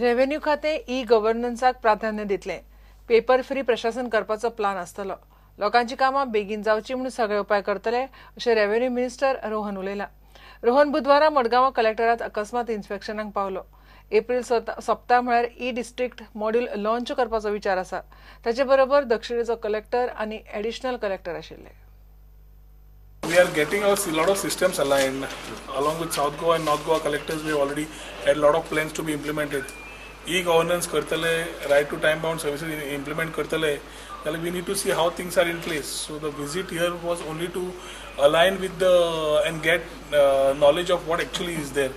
Revenue खातें E गव्हर्नन्साक प्राधान्य दितलें. पेपर फ्री प्रशासन करपाचो प्लान आसतलो. लोकांची कामां बेगीन जावची म्हणून सगळे उपाय करतले अशें रेव्हेन्यू मिनिस्टर रोहन उलयला. रोहन बुधवारा मडगांवां कलेक्टरात अकस्मात इन्स्पेक्शनाक पावलो. एप्रील सोंपता म्हळ्यार ई डिस्ट्रिक्ट मॉड्यूल लॉन्च करपाचो विचार आसा. ताचे बरोबर दक्षिणेचो कलेक्टर आनी एडिशनल कलेक्टर आशिल्ले. We are getting a lot of systems aligned. Along with South Goa and North Goa collectors, we have already had a lot of plans to be implemented. E-governance kartale, right to time bound services implement kartale. We need to see how things are in place. So the visit here was only to align with the and get knowledge of what actually is there.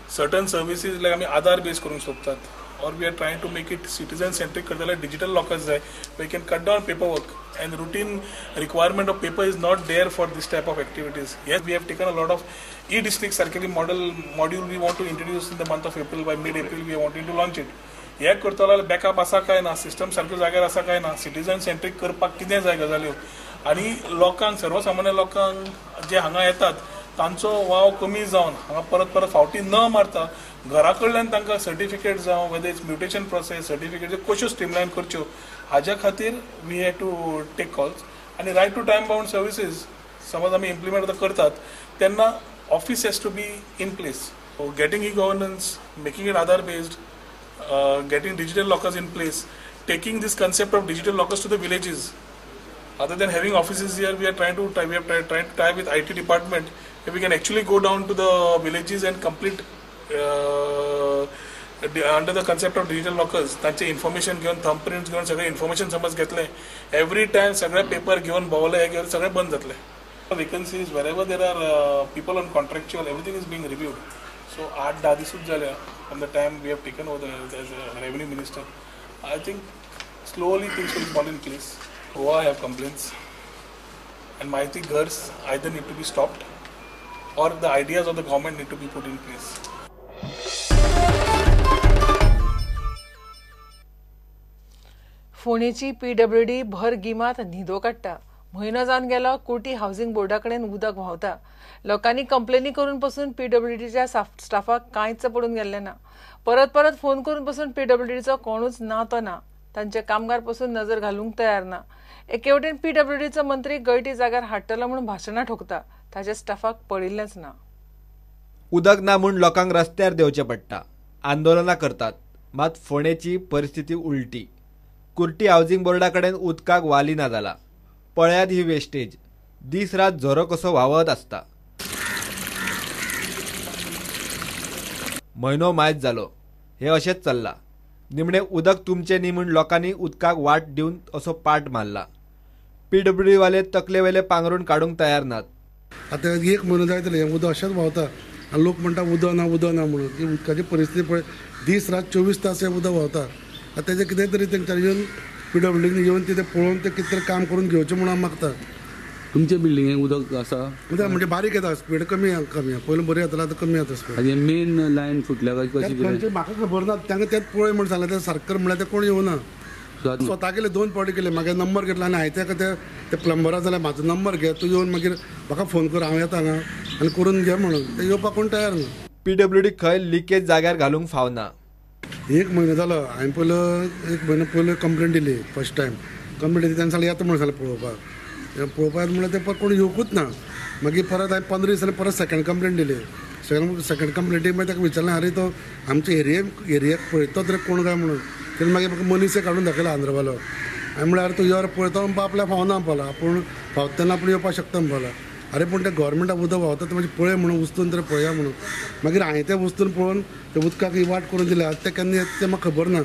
Certain services like Aadhaar based karun soktat, or we are trying to make it citizen centric kartale. Digital lockers jai, we can cut down paperwork, and routine requirement of paper is not there for this type of activities. Yes, we have taken a lot of e-district circular model module we want to introduce in the month of April. By mid-April we are wanting to launch it. हे करतलो जाल्यार backup आसा काय ना, system सारक्यो जाग्यार आसा काय ना, सिटीजन सेंट्रीक करपाक कितें जाय गजाल्यो, आनी लोकांक सर्वसामान्य लोकांक जे हांगा येतात तांचो वाव कमी जावन हांगा परत परत फावटी न मारता घरा कडल्यान तांकां सर्टिफिकेट जावं, whether it's mutation process certificate कश्यो स्ट्रीमलायन करच्यो हाज्या खातीर we have to take calls. आनी right to time bound services समज आमी इम्प्लिमेंट करतात तेन्ना office has to be in place. Getting e governance, making it Aadhaar based, getting digital lockers in place, taking this concept of digital lockers to the villages. Other than having offices here, we are trying to tie with IT department if we can actually go down to the villages and complete under the concept of digital lockers. तांचे information घेवन, thumb prints घेवन, सगळे information समज घेतले, every time सगळे paper घेवन भोंवले, हे घेवन सगळे बंद जातले. Vacancies wherever there are people on contractual, everything is being reviewed. So 8-10 दिसूच जाल्या from the time we have taken over as a revenue minister. I think slowly things will fall in place. Goa have complaints and Maiti Ghars either need to be stopped or the ideas of the government need to be put in place. फोंडेची PWD भर गिमात न्हिदो काडटा. म्हयनो जावन गेलो Kurti housing बोर्डा कडेन उदक व्हांवता. लोकांनी कंप्लेनी करून पसून पीडब्ल्यूडीच्या स्टाफाक कांयच पडून गेल्लें ना. परत परत फोन करून पसून पीडब्ल्यूडीचो कोणूच ना तो ना. तांचे कामगार पसून नजर घालूंक तयार ना. एके वटेन पीडब्ल्यूडीचो मंत्री गळटी जाग्यार हाडटलो म्हणून भाशणां ठोकता, ताच्या स्टाफाक पडिल्लेंच ना. उदक ना म्हूण लोकांक रस्त्यार देंवचें पडटा, आंदोलनां करतात, मात फोंडेची परिस्थिती उलटी. कुर्टी हावसिंग बोर्डा कडेन उदकाक वाली ना जाला. पळयात ही वेस्टेज, दीस रात झरो कसो व्हांवत आसता. म्हयनो मायज जालो हे अशेंच चल्लां. निमणें उदक तुमचें न्ही म्हूण लोकांनी उदकाक वाट दिवन असो पाट मारला. पीडब्ल्यूडी वाले तकले वेले पांगरून काडूंक तयार नात. आतां एक म्हयनो जायत हें उदक अशेंच व्हांवता आनी लोक म्हणटा उदक ना उदक ना म्हणून. ही उदकाची परिस्थिती पळय, दीस रात 24 तास हें उदक व्हांवता. आतां तेजें कितें तरी तेंच्यांनी येवन पीडब्ल्यूडीन येवन तें पळोवन तें कितें तरी काम करून घेवचें म्हणून हांव मागता. तुमच्या बिल्डिंगेक उदक आसा? उदक म्हणजे बारीक येता, स्पीड कमी कमी पयलीं बरी येताले, आतां कमी येता स्पीड. आनी मेन लायन फुटल्या काय कशी कितें म्हाका खबर ना. तांकां तेंच पळय म्हण सांगलें, तें सारकें म्हणल्यार तें कोण येवना. स्वता केले, 2 फावटी केले, मागीर नंबर घेतला आनी हांवें तेका ते प्लंबरा जाल्यार म्हाजो नंबर घे, तूं येवन मागीर म्हाका फोन कर, हांव येता हांगा आनी करून घे म्हणून. ते येवपाक कोण तयार ना. पीडब्ल्यूडी खंय लिकेज जाग्यार घालूंक फावना. एक म्हयनो जालो, हांवें पयलो एक म्हयनो पयलो कंप्लेन दिली, फर्स्ट टायम कंप्लेन दिली. तेन्ना सांगलें येता म्हणून सांगलें पळोवपाक, पळोवपाक म्हणल्यार तें परत कोण येवकूच ना. मागीर परत हांवें 15 दिसांनी परत सेकंड कंप्लेन दिली. सेकंड कंप्लेनी मागीर ताका विचारलें, आरे तो आमच्या एरियेक पळयता तरी कोण काय म्हणून. तेणें मागीर म्हाका मनीस काडून दाखयलो आंध्रवालो. हांवें म्हणल्यार आरे तूं यो पळयता म्हणपा आपल्याक फावना म्हणपालो, आपूण फावता तेन्ना आपूण येवपाक शकता म्हणपालो. अरे पूण ते गव्हर्मेंटाक उदक व्हांवता तें मातशें पळय म्हणून, उस्तून तरी पळया म्हणून. मागीर हांवें तें उस्तून पळोवन ते उदकाक ही वाट करून दिल्या. तें केन्ना येता तें म्हाका खबर ना.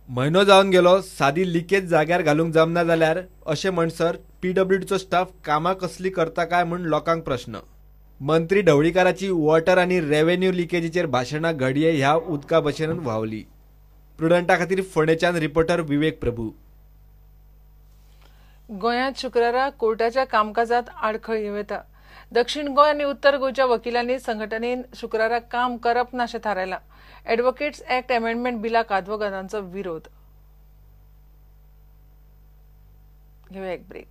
म्हयनो जावन गेलो, सादी लिकेज जाग्यार घालूंक जमना जाल्यार अशें म्हणसर पीडब्ल्यूडीचो स्टाफ कामां कसली करता काय म्हूण लोकांक प्रश्न. मंत्री ढवळीकाराची वॉटर आनी रेव्हेन्यू लिकेजीचेर भाशणां घडये ह्या उदका भशेन व्हांवली. प्रुडंटा खातीर फोंडेच्यान रिपोर्टर विवेक प्रभू. गोंयांत शुक्रारा कोर्टाच्या कामकाजात आडखळ येवं येता. दक्षिण गोंय आनी उत्तर गोंयच्या वकिलांनी संघटनेन शुक्रारा काम करप ना अशें थारायलां. एडवोकेट्स ऍक्ट अमेंडमेंट बिलाक आदवोगादांचो विरोध. घेवया एक ब्रेक.